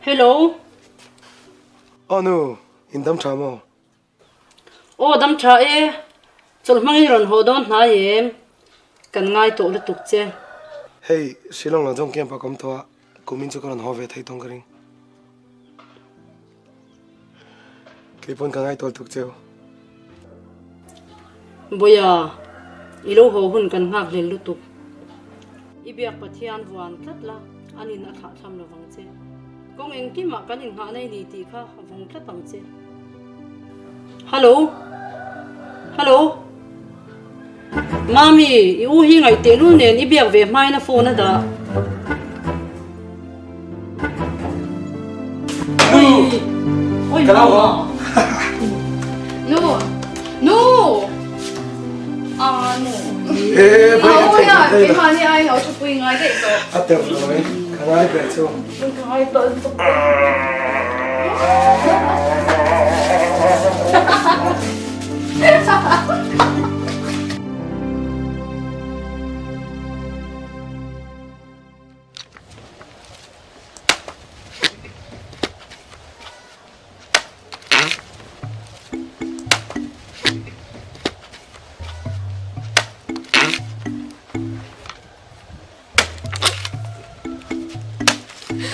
Hello. Aw nu, in dam tha maw? Aw dam tha e, chawlh hmangin rawn haw dawn hnai em? Kan ngai tawh lutuk che. Hei, Shillong lam zawng camp ah ka awm tawh a, kumin chu ka rawn haw ve thei tawng ka ring. Kei pawn ka ngai tawh lutuk cheu. Bawiha, i lo haw hun kan nghak hlel lutuk. I biak Pathian vuan tlat la, an in a thlah thlam lovang che. Kawng engkimah kan inngahna i ni tih kha vawng tlat ang che. Hallo! Hallo! Mami, i u hi ngaih tehlul nen i biak ve hmain a phone a dah. Oi! Oi, mama! Nu! Nu! Ah, nu. Eh, bai ka thei thei. Keimahni ai lo thupui ngai daih tawh. A teuh lo mai. Ka ngai ber chu. Ka ngai tawh lutuk.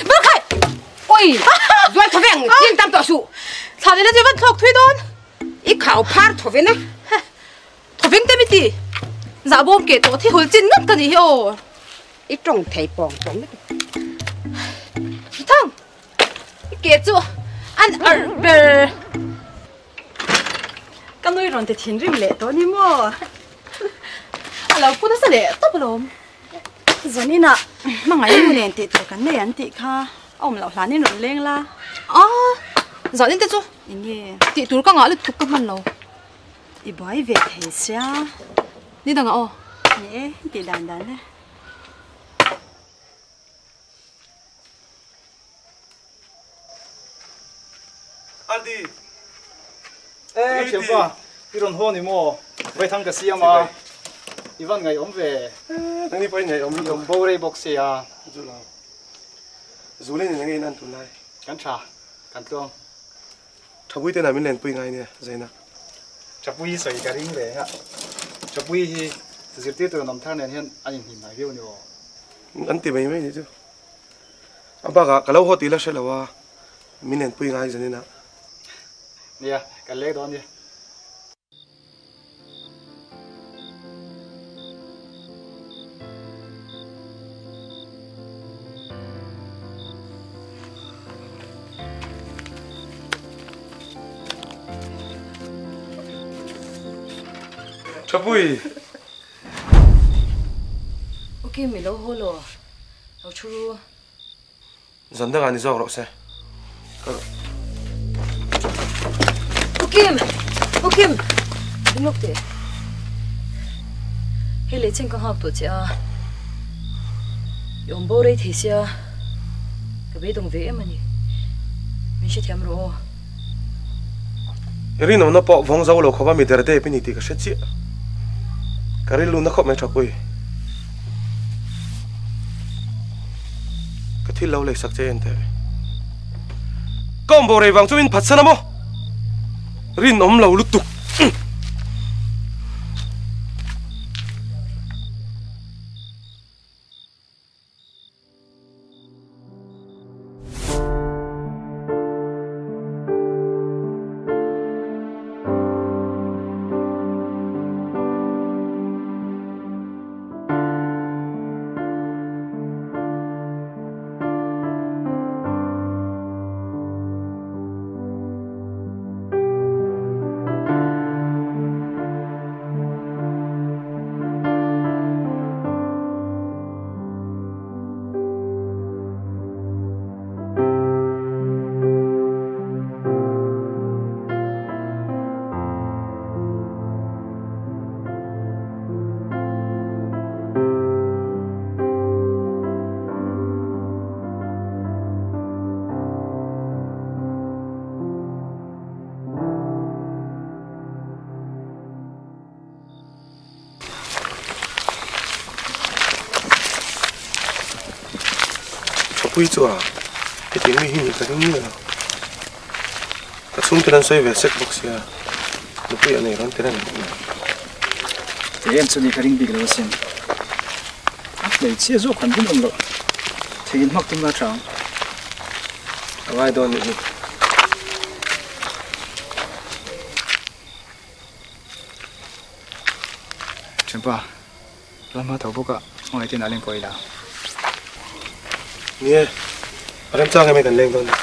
Bangkai! Oi! Zual thoveng, chin tam tawh suh. Thla nena chu van thlawk thui dawn. I khau phar thoveng a. Thoveng te mi ti. Zah bawm ke tawh thi hul chin ngat ka nih hi aw. I tawng thei pawng pawng lutuk. Thang! I ke chu an arh ber. Ka nui rawn ti thinrim leh tawh ni maw? A lo pu nasa leh tawp alawm. Zanin ah hmangaih nu nen tih tur kan nei an tih kha a awm loh hlanin rawn leng la. A, zanin te chu Enge? Tih tur ka ngah lutuk ka hman lo. I buai ve thei sia. Ni dangah aw. Ni e, tih dan dan e. Ardi. Eh, thianpa, i rawn haw ni maw? Vaithang ka siam a, i van ngaihawm ve. Nangni pawh i ngaihawm lutuk. I awm bo rei bawk sia. Chu lo. Zulin in enge in an tun lai? Kan tha, kan tluang. Thapui te na min lenpui ngai nia, Zaina. Thapui sawi ka ring reng a, Thapui hi zirtirtu nawm thar nen hian an inhnim hnai viau ni aw. An ti mai mai ni chu. A bakah ka lo haw tih la hre lo a, min lenpui ngai zanin ah. Nia, kan leng dawn nia. Thapui! Ok, mi lo haw lo. Lo thu ru. Zan dangah ni zawk rawh se. Ka U Kim! U Kim! Ding lawk teh. Hei leh chen ka nghak tawh che a. I awm bo rei thei sia. Ka beidawng ve em a ni. Min hrethiam rawh aw. I rinawmna pawh vawng zo lo khawp a mi der dep i ni tih ka hre chiah. Ka rilru na khawp mai Thapui. Ka thil lo leisak che en teh. Ka awm bo rei vang chu min phatsan a maw? Rinawm lo lutuk. Thapuii chu a hetiang mi hi nih ka ring miah lo. Ka chhungte an sawi ve sek bawk sia, nupui a nei rawn ti reng bawk nen. Kei em chu ni ka ring bik lo asin. A hmeichhia zawk han rinawm loh theihin hmak tum la chang. A ngai dawn nih hi. Thianpa, ram hma tho bawk a, hmangaih ten a leng kawi la. Ni e, a remchang em e kan leng dawn a.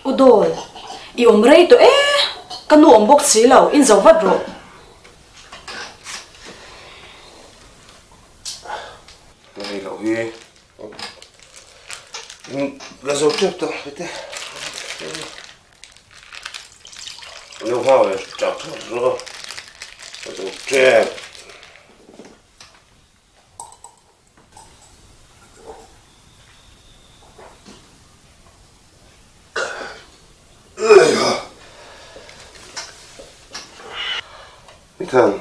U Dawl, i awm rei tawh e, ka nu awm bawk si lo, in zo vat rawh. Hei loh hi la zo tep tawh hete. Lo hau e chak chak ro. Ka zo tep. Ethan.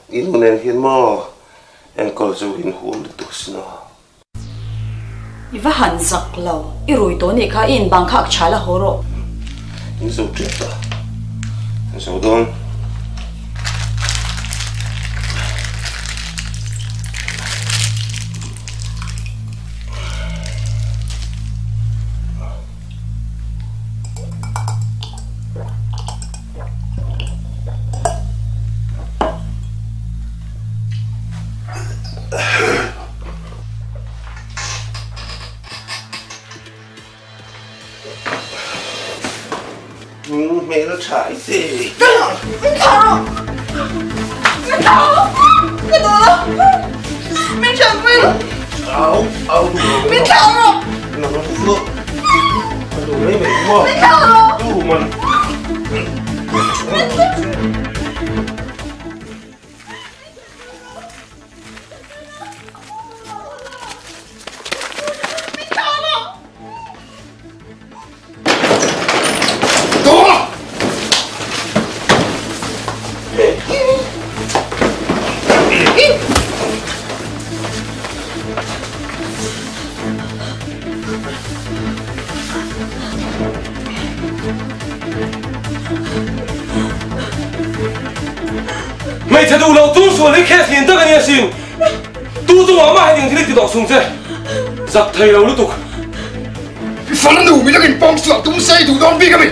I nu nen hian maw enkawl chu in huam lutuk sin aw. I va han zak lo, i rui tawh nih kha, i inbang kha ak tha la haw rawh. In zo tep ta, in zo dawn. Hmel a tha i te. Ka min thlah rawh! Min thlah rawh! Ka duh lo! Min ṭhen pui rawh! Au au duh lo. Min thlah rawh! Nang chu ka duh mai mai maw? Min thlah rawh! Tu man. Min thlah. Hmeichhe duh loh tum sual hi case lian tak a ni asin. Tu chungah mah hetiang thil i ti tawh sung che. Zak thei lo lutuk. I farnu mi lakin pawng suah tum se i duh dawn bik a mi.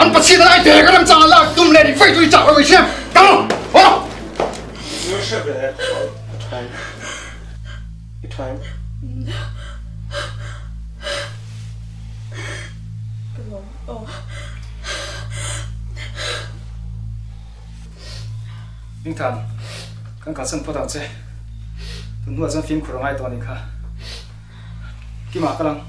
An Pathian an ai te ka remchang a lak tum leh ni fei tu i chak lo i hriam. Kal rawh! Haw! I tha em? Ka lawm aw. Mingthan, kan kalsan phawt ang che. Tun hnuah chuan fimkhur a ngai tawh a nih kha. Kimah kal ang.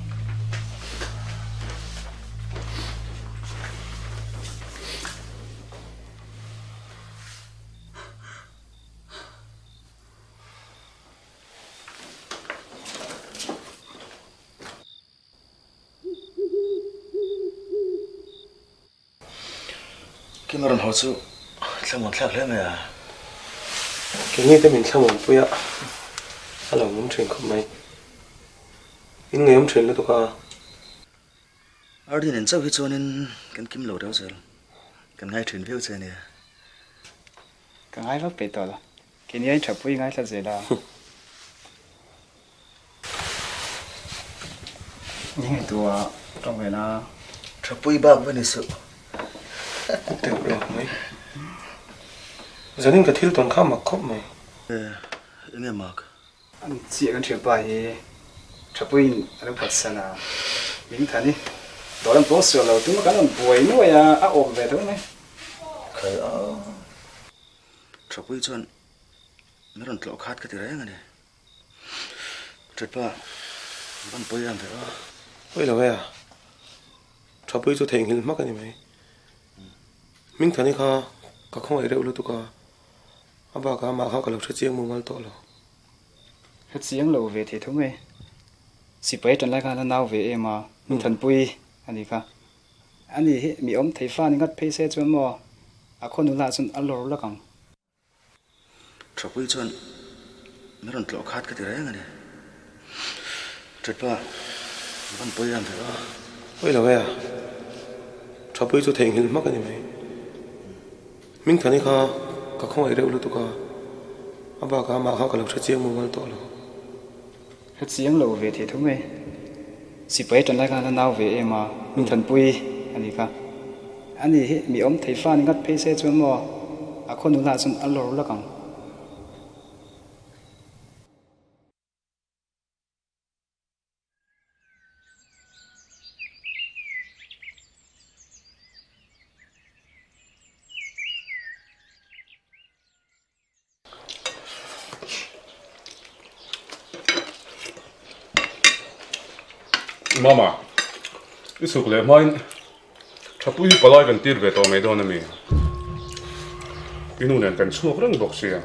Kim a rawn haw chu thlamuan thlak hle mai a. Keini te min thlamuan pui a, a lo awm thin khawp mai. In ngei awm thin lutuk a. Ardin en chauh hi chuanin kan kim lo reuh zel. Kan ngai thin viau che ania. Ka ngai vak peih tawh lo. Keini a inthapui ngaithla zel a. Ni ngaihtuah tawng ve la. Thapui bak va ni suh. Teuh lo mai. Zanin ka thil tawn kha mak khawp mai. Enge mak? An chiah kan thianpa hi Thapuiin a lo phatsan a, min than i dawr an pawng sual lo tuma kan rawn buai nuai a, a awm ve tho mai. Khai a, Thapui chuan min rawn tlawh khat ka ti reng a ni. Ṭhatpa, Van pawi em ve a. Pawi lo e a. Thapui chu theihnghilh hmak a ni mai. Hmingthani kha ka khawngaih reuh lutuk a, a bakah amah kha ka lo hre chiang mumal tawh lo. Hre chiang lo ve thei tho mai. Sipai tan lai khan a nau ve em a, Hmingthanpui a ni kha. Ani hi mi awm thei fa ni ngat phei se chuan maw a khaw nula chuan a lawr lak ang. Thapui chuan min rawn tlawh khat ka ti reng a ni. Thatpa, van pawi em ve a. Pawi lo e a. Thapui chu theihnghilh hmak a ni mai. Hmingthani kha ka khawngaih reuh lutuk a, a bakah amah kha ka lo hre chiang mumal tawh lo. Hre chiang lo ve thei tho mai. Sipai tan lai khan a nau ve em a, Hmingthanpui a ni kha. Ani hi mi awm thei fa ni ngat phei se chuan maw a khaw nula chuan a lawr lak ang. Mama, i chhuk leh hmain Thapui hi palai kan tir ve tawh mai dawn a mi? I nu nen kan chhuak reng bawk sia,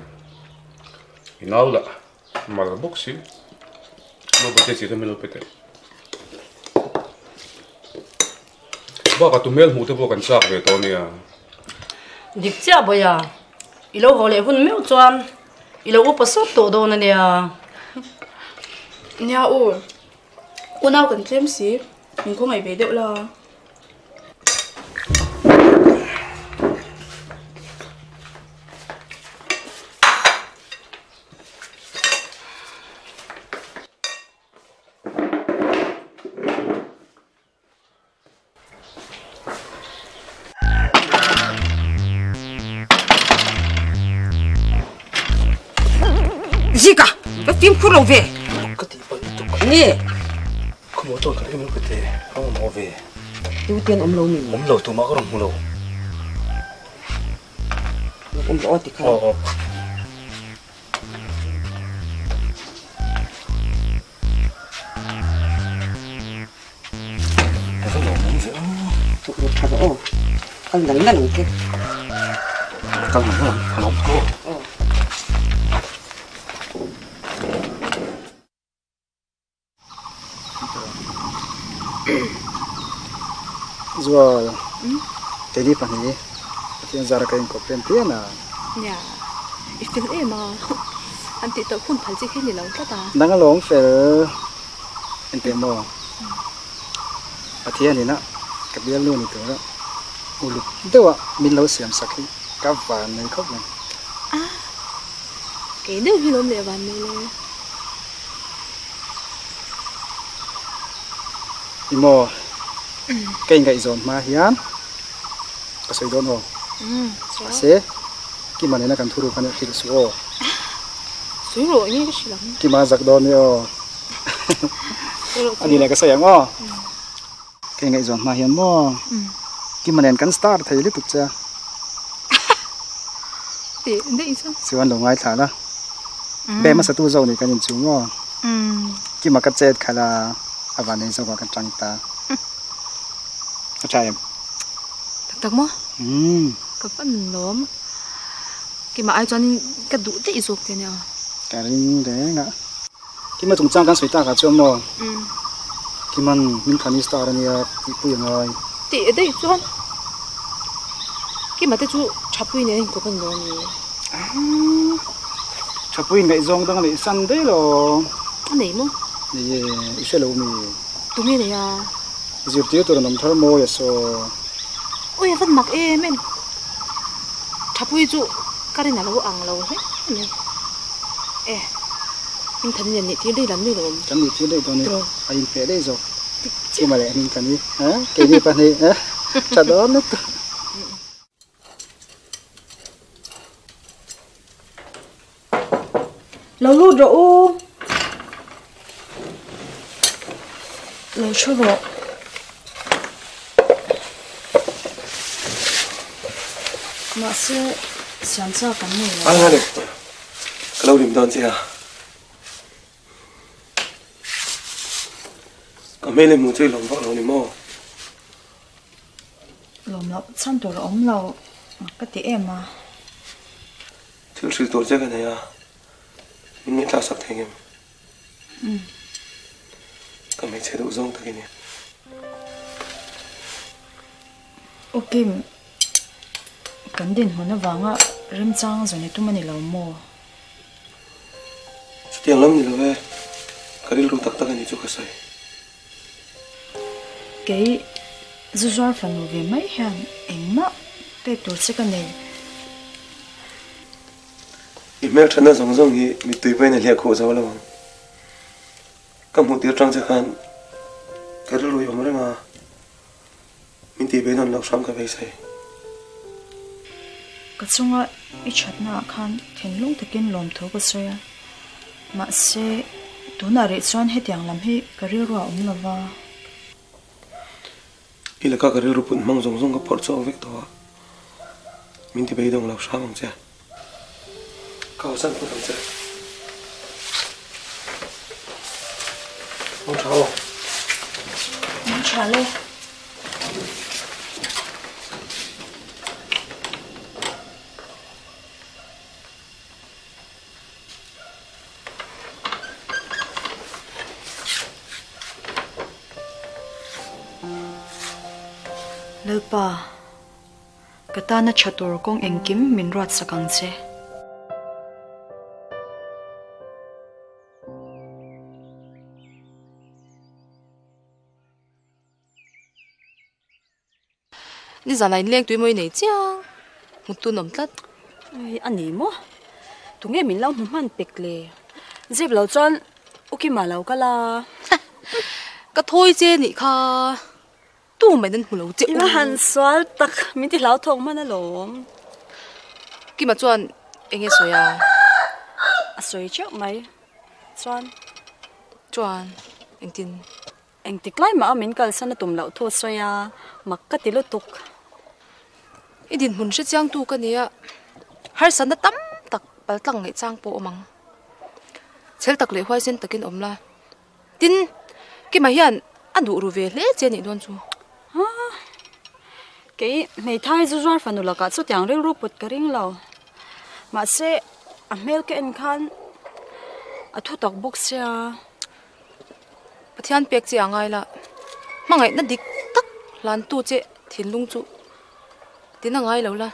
i nau lah mal bawk si. Naupang te chi kha min lo pe teh. Bakah tu hmel hmuh te pawh kan chak ve tawh nia. Dik chiah Bawia, i lo haw leh hun meuh chuan i lo upa sawt tawh dawn a nia. Nia u, unau kan tlem si, min khawngaih ve deuh la. Zika, ka fimkhur lo ve. Ka tih palh lutuk. Nge? Ka motor ka rim lutuk te, ka mamawh ve. Tu ten awm lo mi? Awm lo, tumah ka rawn hmu lo. Awm lo aw ti kha. Aw aw. Kal nal nal ang che. Kal nal nal ang, ka lo awm. Zual, keini pahnih Pathian zara ka inkawp rem pian a. Nia, i fel em a, an tih tawh hun phal chi khi ni lo tlat a. Nang alawm fel engteh maw? Pathian ina ka bialnu ni tura uluk deuha min lo siam sak hi ka van nei khawp mai. A, kei deuh hi lawm leh van nei le. I maw? Ka ingaihzawn hma hian ka sawi dawn aw. Mahse, Kima nena kan thuruk a nih hrilh suh aw. Sawi rawh, enge ka hrilh ang? Kima zak dawn ni aw. A ni leh ka sawi ang aw. Ka ingaihzawn hma hian maw? Kima nen kan star thei lutuk che a. Tih daih chu. Chuan lo ngaithla la. Be hmasa tu zawk nih kan inchu maw? Kima ka chet khalh a, a van ei zawkah ka tang ta. A tha em? Tak tak maw? Ka van lawm. Kima ai chuan ka duh daih zawk che nia. Ka ring reng a. Kima chungchang kan sawi takah chuan maw Kiman min thani star a nia tih pui a ngai. Tih daih chuan Kima te chu Thapui nen a inkawp a ni lo a ni. Thapui ngaihzawng dang a neih san daih lo. A nei maw? Nei e, i hre lo mi. Tunge nei a? Zirtir tur an awm thar mawi a saw. Awi a van mak em em. Thapui chu ka rin a lo ang lo hle mai. E, Hmingthani nen nih tir daih lam daih lo awm. Kan nih tir daih dawn e, a inhmeh daih zawk. Chima leh Hmingthani, keini pahnih, tha dawn lutuk. Lo lut rawh u. Lo thu rawh. Mahse siam chak kan nei lo. Ang ani. Ka lo rim dawn che a. Ka hmel i hmuh chu i lawm vak lo ni maw? Lawm loh chhan tur a awm lo ka ti em a. Thil hrilh tur che ka nei a, min ngaihthlak sak thei ngem? Umm. Ka hmeichhe duh zawng tak i ni. U Kim, kan dinhmun avanga remchang zawn i tum a ni lo maw? Chutiang lam ni lo e, ka rilru tak tak a ni chu ka sawi. Kei zu zuar fanu ve mai hian engmah pek tur che ka nei. I hmelthatna zawng zawng hi mittui pawhin a hliah khuh zo lo ang. Ka hmuh tir tang che khan ka rilru i awm reng a, min tih beidawn loh hram ka beisei. Ka chunga i thatnaah khan thinlung takin lawmthu ka sawi a, mahse tunah rih chuan hetiang lam hi ka rilru a awm lo va. I laka ka rilru put hmang zawng zawng ka phawrh chhuak vek tawh a, min ti beidawng lo hram ang che. Ka haw san phawt ang che. Mawng tha aw. Mawng tha le. Lalpa, ka tana tha tur kawng engkim min ruatsak ang che. Ni zan ah inleng tui mawi nei chiang hmu tu nawm tlat. Ui a ni maw? Tunge min lo hmu hman pek le? Zep lo chuan U Kima lo kal a. Ka thawi che nih kha tu mai nan hmu lo che u. I va han sual tak min ti hlau thawk hman alawm. Kima chuan eng nge sawi a? A sawi teuh mai chuan. Chuan engtin? Engtik lai mah a min kalsan a tum loh thu a sawi a, mak ka ti lutuk. I dinhmun hre chiangtu ka nia, harsatna tam tak paltlang ngaih chang pawh awm ang. Chhel tak leh huaisen takin awm la. Tin, Kima hian a duh ru ve hle che anih dawn chu. Ha, kei hmeithai zu zuar fanu lakah chutiang rilru put ka ring lo. Mahse, a hmel ka en khan a thu tak bawk sia. Pathian pek che a ngai la, hmangaihna dik tak hlantu che thinlung chu tina ngai lo la,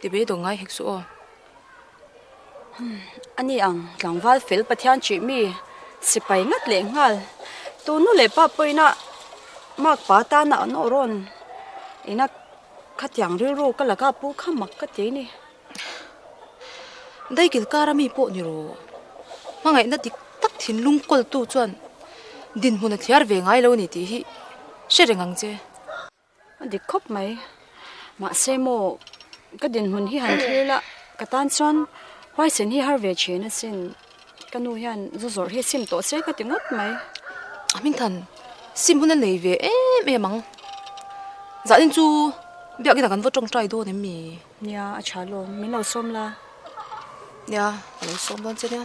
ti beidawng ngai hek suh aw. A ni ang, tlangval fel Pathian chih mi sipai ngat leh nghal. Tu nu leh pa pawhin a mark pa tana an awh rawn ina khatiang rilru ka laka pu kha mak ka ti a ni. Daikil kara mi pawh ni rawh. Hmangaihna dik tak thinlung kawltu chuan dinhmun a thliar ve ngai lo a ni tih hi hre reng ang che. A dik khawp mai. Mahse maw, ka dinhmun hi han thlir la, ka tan chuan huaisen hi har ve thin asin. Ka nu hian zu zawrh hi sim tawh se ka ti ngawt mai. A hmingthan sim hun a nei ve em em ang. Zahnin chu biakin a kan va tawngtai dawn em mi? Nia, a tha lawm. Min lo sawm la. Nia, ka lo sawm dawn che nia.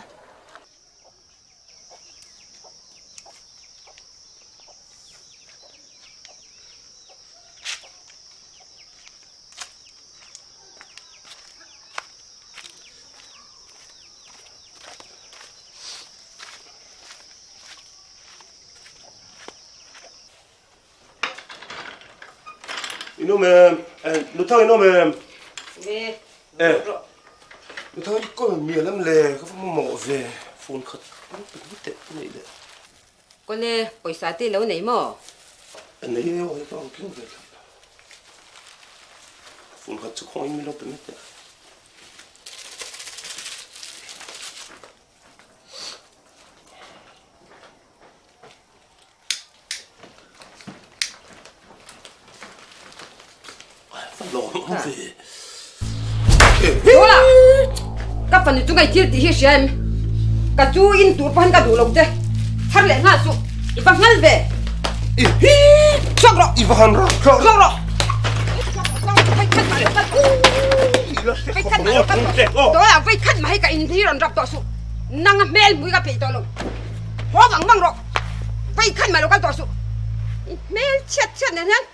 In awm em? Eh, Nuthang in awm em? Ve. Eh, Nuthang i kawl mial em le? Ka va mamawh ve. Phone khat pe teh nei leh. Kawle, pawisa te lo nei maw? Nei e aw, hei ka ang tling ve thlap. Phone khat chu khawngaih min lo pe mai teh. Lola! Ka fanu chu ngai thil tih hi hria em? Ka chu in tur pahin ka duh lo che. Thar leh nghal suh. I va nghal ve. Chhuak rawh! I va han rawh! Chhuak rawh! Lola, vei khat mah hi ka in hi rawn rap tawh suh. Nang a hmel hmui ka peih tawh lo. Haw vang vang rawh. Vei khan mah lo kal tawh suh. I hmel chhiat chhiat nen hian.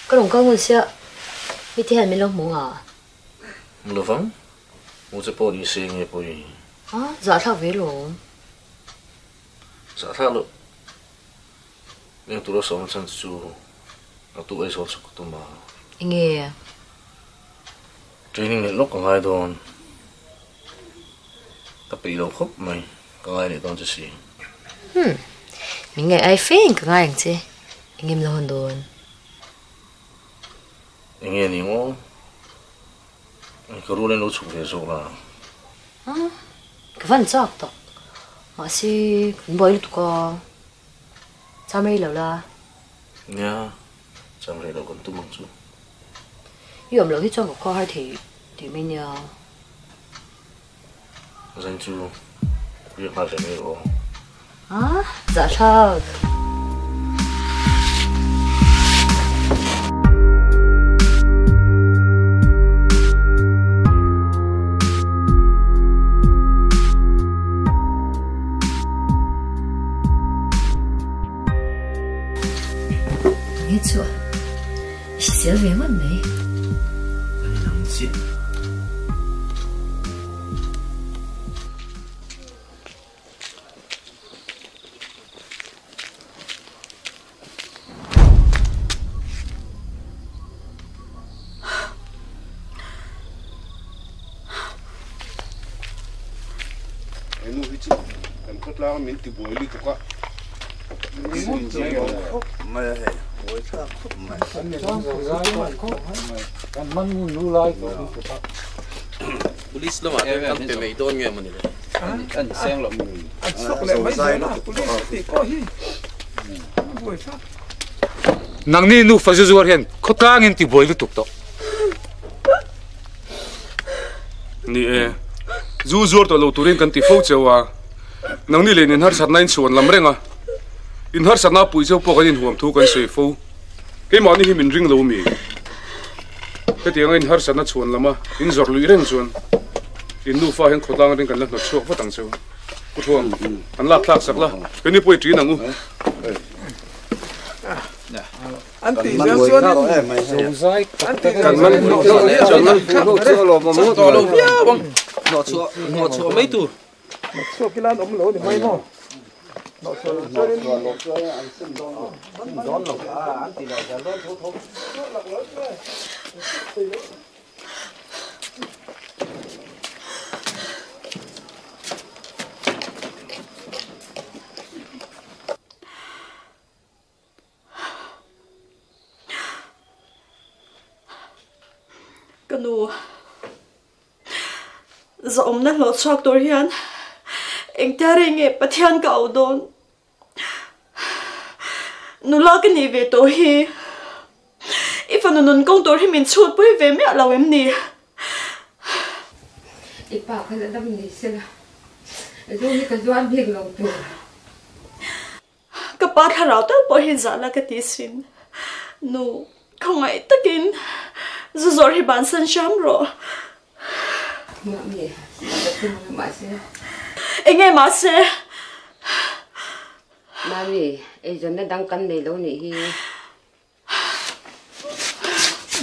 Ka rawn kal ngun sia, mi te hian min lo hmu nga? Hmu lovang, hmu che pawh ni se nge pawi? A, zahthlak ve lawm. Zahthlak loh. Eng tura sawm chan chu a tu eizawn chhuk ka tum a. Enge? Training leh lawk ka ngai dawn. Ka peih lo khawp mai, ka ngai leh dawn che si. Hmm, min ngaih ai feng ka ngai ang che. Engem la hawn dawn? Enge ni maw? Ka rul in lo chhuk ve zawk la. A, ka van chak tak. Mahse, kan buai lutuk a. Cham rei lo la. Nia, cham rei lo kan tum ang chu. I awm loh hi chuan ka khua har thei tih mai nia. Zan chu riak nghal ve mai rawh aw. A, zahthlak. Nge chu a hrisel ve ngawt mai. Kan inang chiah. He nu hi chu kan khawtlang min ti buai lutuk a. Police lamah te kan pe mai dawn nge mawni le? An seng lo. An chhuak leh mai zel a, police a tih pawh hi a buai thlak. Nangni nufa zu zuar hian khawtlangin ti buai lutuk tawh. Ni e, zu zuar tawh lo turin kan ti fo cheu a, nangni leh in harsatna in chhuan lam reng a, in harsatna a puih cheu pawh kan inhuam thu kan sawi fo. Keimahni hi min ring lo mi? Hetianga in harsatna chhuan lama in zawrh luih reng chuan in nufa hian khawtlang atangin kan la hnawt chhuak vat ang cheu. Pu Thuam, an lak thlak sak la, keini pawh i ṭin ang u. An tih zel chuan in an tih zel chuan in Tawh lo viau ang, hnawhchhuah hnawhchhuah mai tur. Hnawhchhuak ila an awm lo a ni mai maw? Hnawhchhuah loh chuan in Ka nu, zawhawmna hlawh chhuak tur hian engtia rei nge Pathian ka auh dawn? Nula ka nih ve tawh hi i fanu nun kawng tur hi min chhutpui ve miah lo em ni? I pa kha la dam ni sela, zu hi ka zuar bik lo tur. Ka pa thlarau tal pawh hi zahna ka ti sin. Nu, khawngaih takin zu zawrh hi bansan hram rawh. Mami, ka tum ang mahse. Enge mahse? Mami, eizawnna dang kan nei lo nih hi.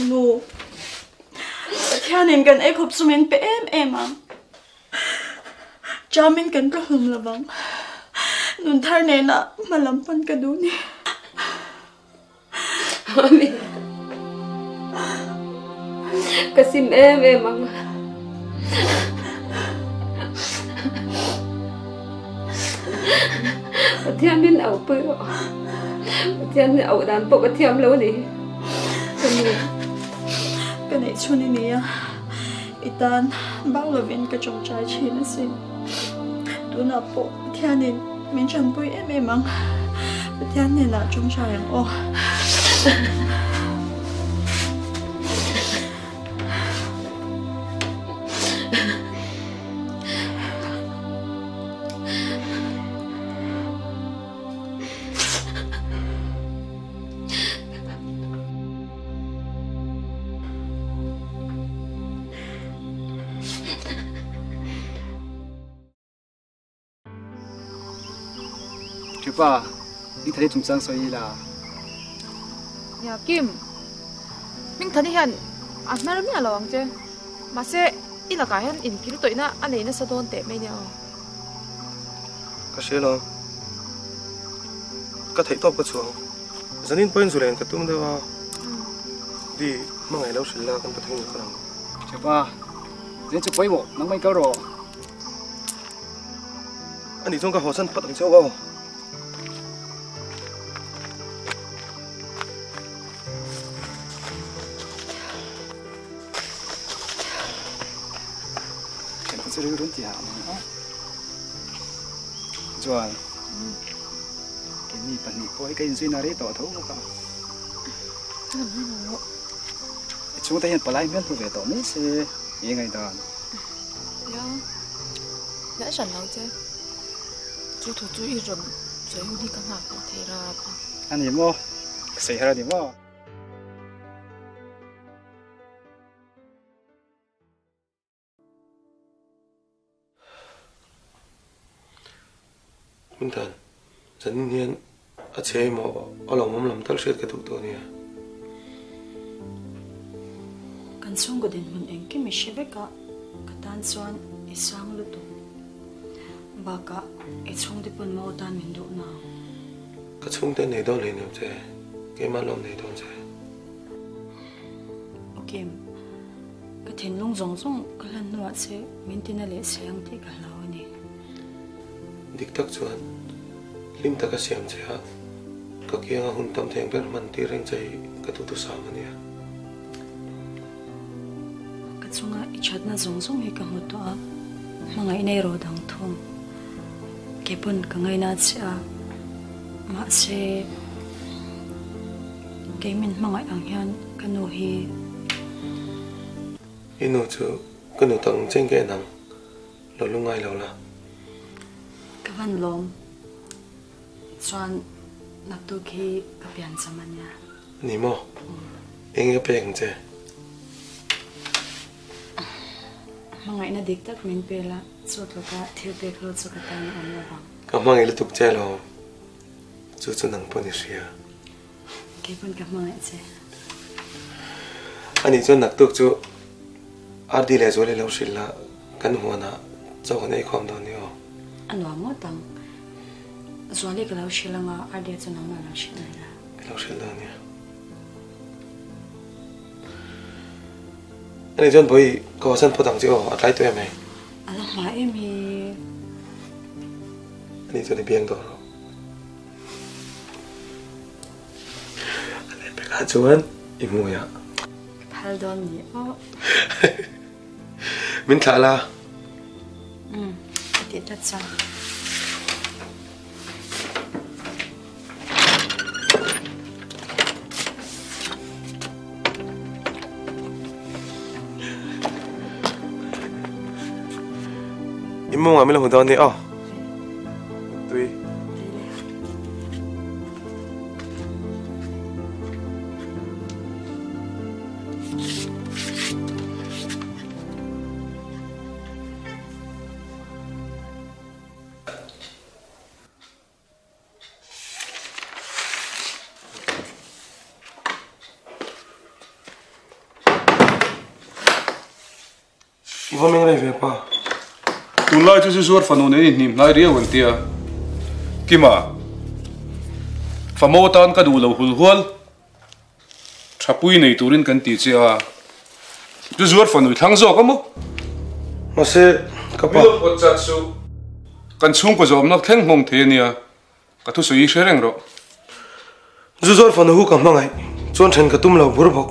Nu, Pathianin kan ei khawp chu min pe em em ang. Chamin kan tla hlum lovang. Nun thar nena hma lam pan ka duh ni. Mami, ka sim em em ang. Pathian min auh pui rawh. Pathian min auh dan pawh ka thiam lo a ni. Ka nu. Ka neih chhun i ni a, i tan bang lovin ka tawngtai thin asin. Tunah pawh Pathianin min tanpui em em ang. Pathian hnenah tawngtai ang aw. Thipa, Hmingthani chungchang sawi ila. Nia Kim, Hmingthani hian a hnar miah lo ang che. Mahse, i lakah hian inkil tawihna a nei nasa dawn teh mai nia aw. Ka hria lo. Ka theih tawp ka chhuang. Zanin pawhin zu len ka tum deuh a, Di, hmangaih lo hrilh la kan pathum in kal ang. Thiapa, zanin chu pawimawh, nangmah in kal rawh. Ani chuan ka haw san phawt ang che aw. Thianpa chu rilru an ti hah ang a. Chuan. Keini pahnih pawh hi ka inzui na rei tawh tho bawk a. I chhungte hian palai hmel hmu ve tawh mai se i ngaihdan. Nia, hmel hran lo che. Chu thu chu i rawn sawi hun hi ka nghak tawh thei rap a. A ni maw? Ka sawi har a ni maw? Hmingthan, zanin hian a chhe emaw a lawmawm lam tal hriat ka duh tawh ania. Kan chhungkaw dinhmun engkim i hre vek a, ka tan chuan i sang lutuk. Bakah i chhungte pawn mau tan min duh nang. Ka chhungte nei dawn hlei nem che, keimah lawm nei dawn che. Ok. Ka thinlung zawng zawng ka hlan hnuah che min tina leh si ang tih ka hlau a ni. Dik tak chuan hlim taka siam che a, ka kianga hun tam theng ber hman tir reng che hi ka duhthusam a nia. Ka chunga i thatna zawng zawng hi ka hmu tawh a, hmangaihna erawh dang thung. Kei pawn ka ngaina che a, mahse kei min hmangaih ang hian ka nu hi. I nu chu ka nu tak ang chen ka en ang, lo lungngai lo la. Ka van lawm chuan naktuk hi ka pian cham a nia. Ni maw? Eng nge pek ang che? Hmangaihna dik tak min pe la, chu tluka thil pek ho chu ka tan a awm lo vang. Ka hmangaih lutuk che lo, chu chu nang pawn i hria. Kei pawn ka hmangaih che. Anih chuan naktuk chu RD leh Zuali lo hrilh la, kan huanah chaw kan ei khawm dawn ni aw. A nuam ngawt ang. Zuali ka lo hrilh anga RD chu nangmah lo hrilh mai la. Ka lo hrilh dawn nia. Anih chuan Bawihi ka haw san phawt ang che aw, a tlai tawh em hei? A la hma em hi. Anih chuan i biang dawn rawh. A leh pekah chuan i hmui ah. Ka phal dawn ni aw. Min thlah la. Umm, ka tih tlat chuan. I mawngah min lo hmu dawn ni aw. Tui. I va meng rei ve pa. Tunlai chu zu zuar fanu nen inhnim hnai riau an tia. Kima, Famo tan ka duh lo hul hual. Thapui nei turin kan ti che a, zu zuar fanu i thlang zawk a maw? Mahse, ka pa. Milo pawt chat suh. Kan chhungkaw zawmna thleng nghawng thei a nia. Ka thusawi hi hre reng rawh. Zu zuar fanu hu ka hmangaih chuan then ka tum lo bur bawk.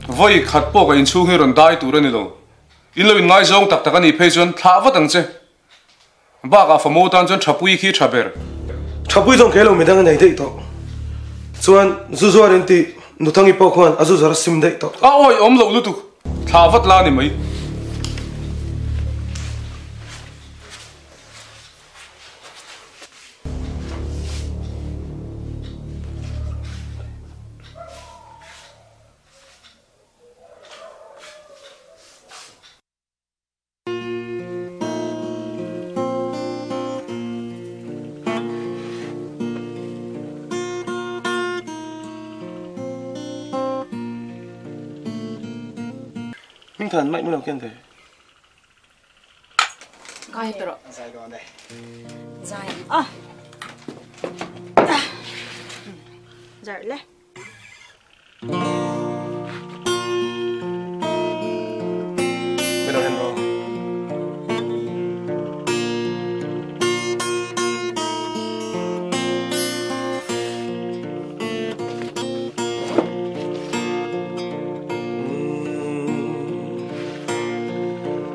Vawi khat pawh ka inchhung hi rawn dai tur a ni lo. In lo inngaizawng tak tak a nih phei chuan thlah vat ang che. Bakah famo tan chuan Thapui khi tha ber. Thapui chuan kei lo midang a nei daih tawh. Chuan zu zuar in tih Nuthangi pawh khuan a zu zuar a sim daih tawh. A awi awm loh lutuk. Thlah vat la ni mai. Hmingthan maih milo kian ve. Ngai pero. Zai dawn e. Zai ang a. Zar le. Milo hen ro.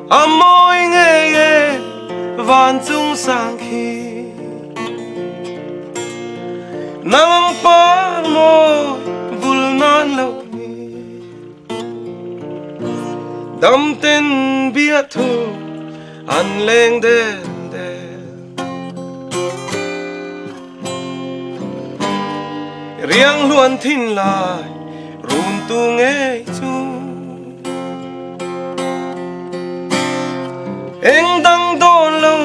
A mawi ngei e van chung sang khi Nang ang par mawi vul nan lo ni Dam ten bia thu an leng del del Riang hluan thin lai run tu ngei chu Eng dang dawn lo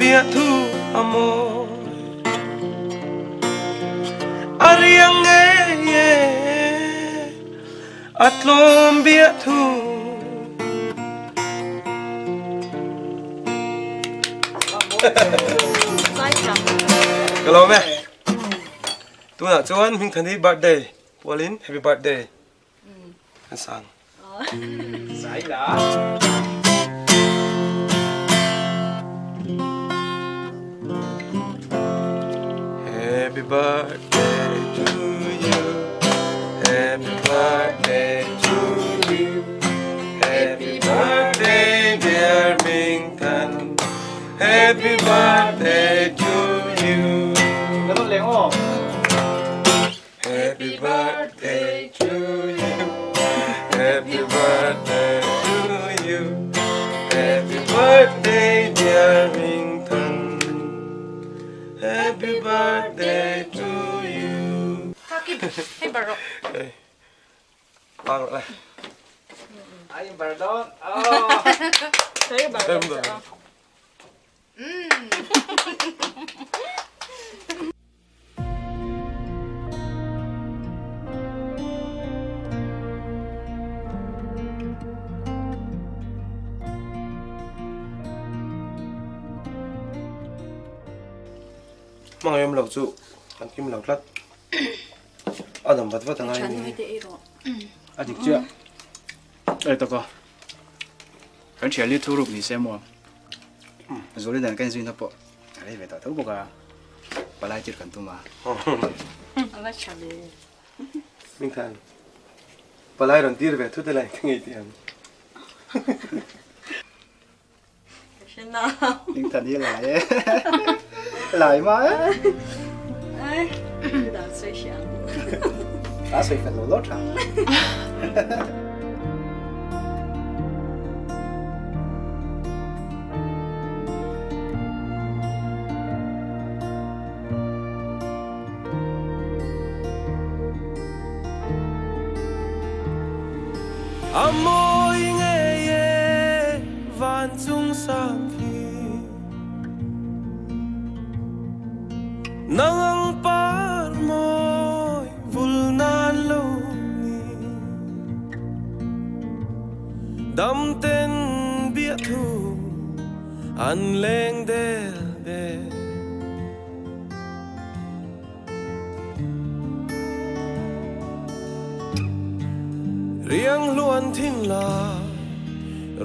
bia thu a mawi A riang ngei e a tlawm bia thu. Ka lawm e. Tunah chuan Hmingthani birthday pualin happy birthday kan sang. Zai la. Happy birthday to you. Happy birthday to you. Happy birthday dear Hmingthan. Happy birthday to you. Happy birthday to you. Happy birthday to you. Happy birthday dear Hmingthan. Happy birthday to you. Kaki, hei bar rawh. Hei, bang rawh le. Ai bar dawn. Oh. Hei bar rawh. Hmangaih awm lo chu kan kim lo tlat. A dam vat vat a ngai ni. A dik chiah. Ei tak a. Kan thian li thu ruk ni se maw. Zuli dan kan zuina pawh a rei ve tawh tho bawk a. Palai tir kan tum a. A va tha ve. Mingthan, palai rawn tir ve thut ela engtin nge i tih ang? Mingthan hi lai e. Lai ma e. A sawi fel lo lo tha. A mawi ngei e van chung sang khi Nang ang par mawi vul nan lo ni Dam ten bia thu An leng del del. Riang hluan thin la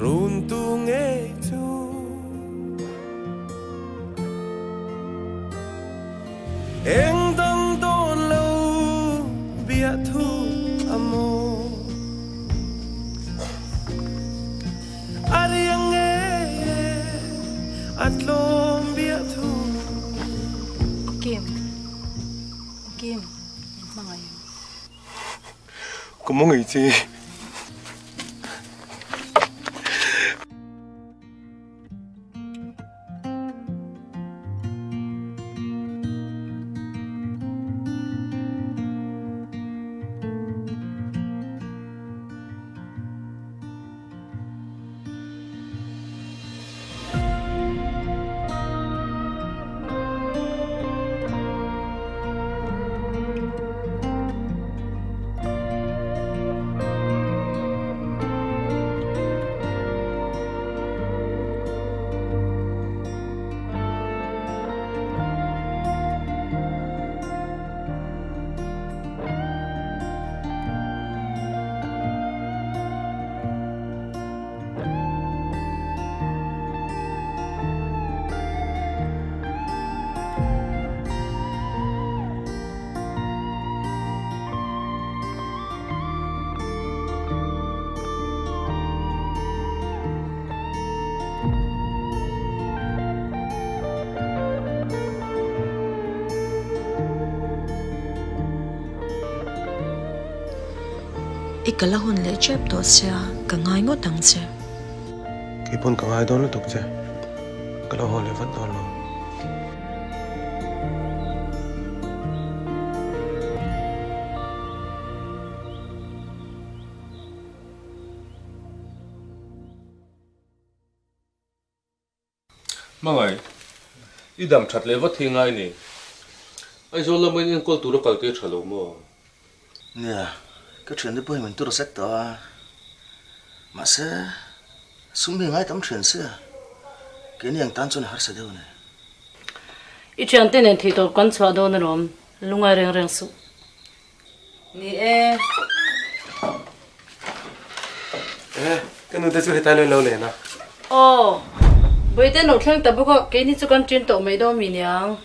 run tu ngei chu. Eng dang dawn lo bia thu a maw. A riang ngei e a tlawm bia thu. Kim, Kim, min hmangaih em? Ka hmangaih che. I kal a hun leh tep tawh sia, ka ngai ngawt ang che. Keipawn ka ngai dawn lutuk che, ka lo haw leh vat dawn lo. Hmangaih, i dam that leh vat hi ngai ni. Aizawl lama in enkawl tura kal te tha lo maw? Nia, ka thiante pawhin min tur sek tawh a, mahse sum hi ngai tam thian sia, keini ang tan chuan a harsa deuh a ni. I thiante nen theihtawp kan chhuah dawn alawm, lungai reng reng suh. Ni e. E, ka nu te chu hetlai lo lo len a. Aw, Bawihte no thleng ta bawk a, keini chu kan ṭin tawh mai dawn mi niang.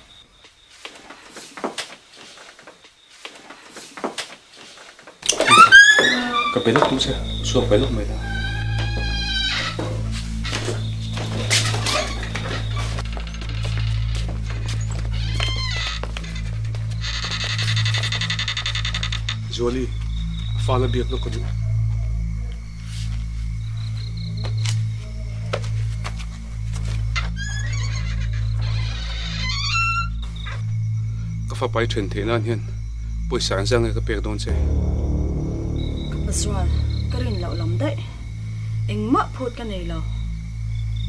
Ka pe lawk duh che, chhuak ve lawk mai la. Zuali, a fala biak lawk ka duh. Ka fapa i then theih nan hian pawisa an zang nge ka pek dawn che. Ka pa chuan ka rin loh lam daih. Engmah phut ka nei lo.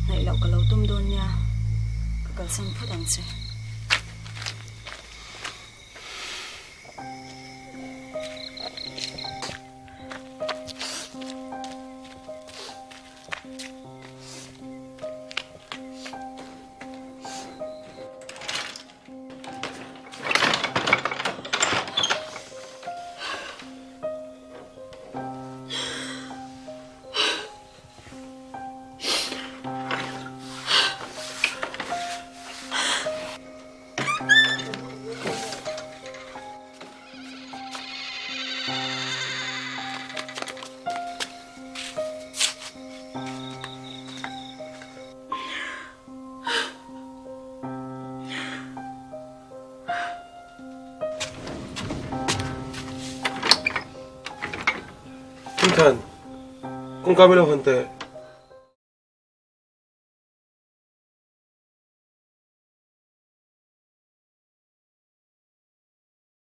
Hnaih loh ka lo tum dawn nia. Ka kalsan phut ang che. Kawngka min lo hawn teh.